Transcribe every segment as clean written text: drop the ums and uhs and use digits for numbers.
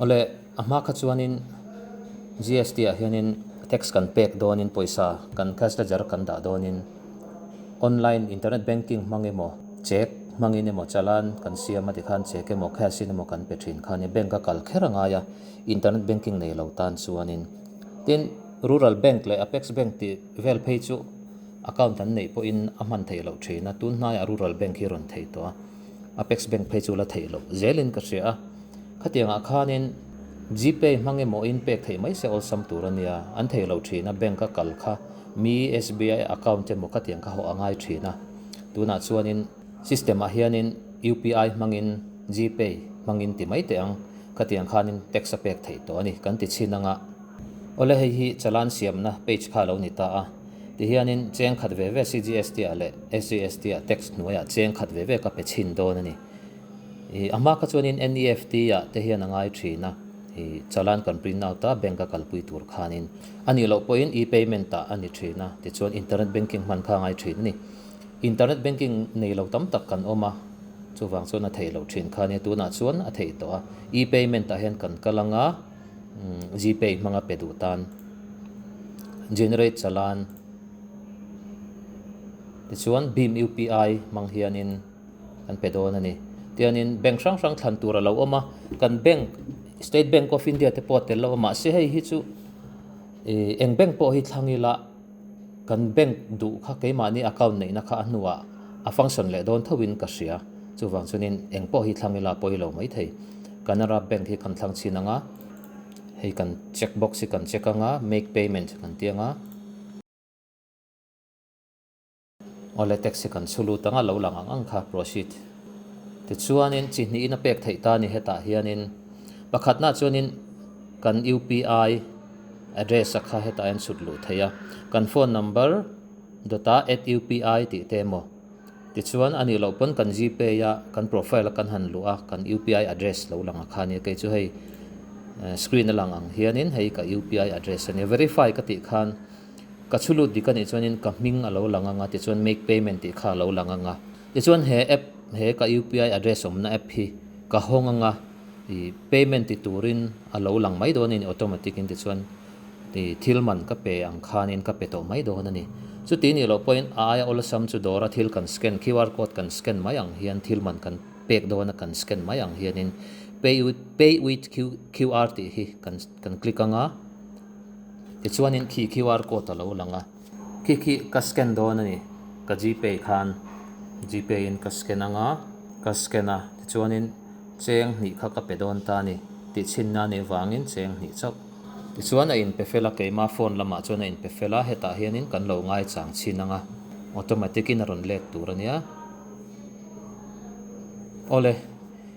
Awle, a hma kha chuanin GST ah hianin tax kan pek dawnin pawisa kan cash ledger kan dah dawnin online internet banking hmang emaw cheque hmangin emaw challan kan siam a tikhan cheque emaw cash in emaw kan pe thin kha ania bank a kal kher a ngai a internet banking nei lo tan chuanin tin rural bank leh apex bank tih vel phei chu account an neih pawhin a hman theih loh thin a tun hnaiah rural bank hi a rawn thei tawh a apex bank phei chu la theih loh zelin ka hria a. Khatiangah khanin Gpay hmang emaw in pek theih mai se awlsam tur a nia, an thei lo thin a, bank a kal kha mi SBI account emaw khatiang kha hawh a ngai thin a, tunah chuanin system ah hianin UPI hmangin Gpay hmangin ti mai teh ang, khatiang khanin tax a pek theih tawh a ni kan ti chhin anga. Awle hei hi chalan siamna page kha a lo ni ta a, tihianin cheng khat ve ve CGST ah leh SGST ah tax hnuaiah cheng khat ve ve ka pe chhin dawn a ni. Ih a hma kha chuanin NEFT ah te hian a ngai thin a, ih chalan kan print out a bank a kalpui tur khanin a nih loh pawhin e-payment ah a ni thin a, tichuan internet banking hman kha a ngai thin a ni. Internet banking nei lo tam tak kan awm a, chuvang chuan a theih loh thin kha nia tunah chuan a theih tawh a, e-payment ah hian kan kal ang a, Gpay hmanga pe duh tan generate chalan tichuan Bhim UPI hmang hianin. kan pe dawn a ni. Tianin bank hrang hrang thlan tur a lo awm a, kan bank State Bank of India te pawh a tel lo a, mahse hei hi chu ih eng bank pawh hi thlang ila kan bank duh kha keimahni account neihna kha a hnuah a function leh dawn tho in ka hria. Chuvang chuanin eng pawh hi thlang ila a pawi lo maithei. Canara Bank hi kan thlang chhin ang a, hei kan check box hi kan check ang a, make payment kan ti ang a. Awle taxi kan chhu lut anga lo lang ang ang kha proceed. Tichuanin chi hnihin a pek theih ta a ni hetah hianin pakhatna chuanin kan UPI address a kha hetah hian chhut luh theih a, kan phone number dawt a at UPI tih te emaw tichuan a nih loh pawn kan gpay a kan profile a kan han luh a kan UPI address lo lang a kha nia kei chu hei screen a lang ang hianin hei ka UPI address a nia verify ka tih khan. Ka chhu lut dik a nih chuanin ka hming a lo lang ang a, tichuan make payment tih kha a lo lang ang a. Tichuan he app, he ka UPI address awmna app hi ka hawng ang a, ih payment ti turin a lo lang mai dawn a ni automatic in tichuan ih thil man ka pe ang khanin ka pe tawh mai dawn a ni. Chuti nih loh pawhin a aia awlsam chu dawra thil kan scan, QR code kan scan mai ang hian thil man kan pek dawn a kan scan mai ang hianin pay with pay with QR tih hi kan kan click ang a. Tichuanin khi QR code a lo lang a, khi khi ka scan dawn a ni, ka gpay khan gpay in ka scan ang a, ka scan a, tichuanin cheng hnih kha ka pe dawn ta a ni tih chhinna a nih vangin cheng hnih chauh. Tichuan a inpe fel a, keima phone lamah chuan a inpe fel a, hetah hianin kan lo ngaichang chhin ang a, automatic in a rawn let tur a nia. Awle.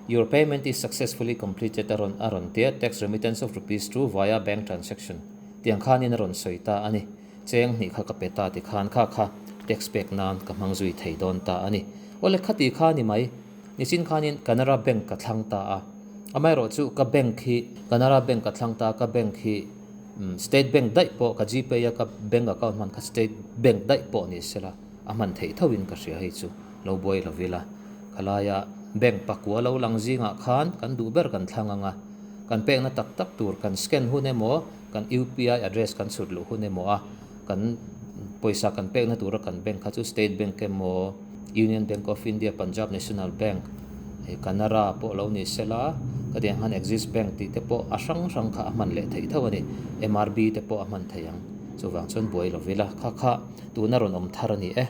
Your payment is successfully completed a rawn a rawn tia tax remittance of rupees 2 via bank transaction tiang khanin a rawn sawi ta a ni. Cheng hnih kha ka pe ta ti khan kha kha tax pek nan ka hmang zui thei dawn ta a ni. Awle khati kha ni mai. Nichin khanin Canara Bank ka thlang ta a. Amaherawh chu ka bank hi Canara Bank ka thlang ta a, ka bank hi State Bank daih pawh ka Gpay a ka bank account hman kha State Bank daih pawh ni sela a hman theih tho in ka hria hei chu lo buai lo ila. Khalaia bank pakua lo lang zingah khan kan duh ber kan thlang ang a, kan pekna tak tak tur kan scan hun emaw, kan UPI address kan chhut luh hun emaw a, kan pawisa kan pekna tura kan bank kha chu State Bank emaw, Union Bank of India, Punjab National Bank, Canara pawh lo ni sela, khatiang khan Axis Bank tih te pawh a hrang hrang kha a hman leh theih tho a ni, MRB te pawh a hman theih ang. Chuvang chuan buai lo ila kha kha tuna rawn awm thar a ni e.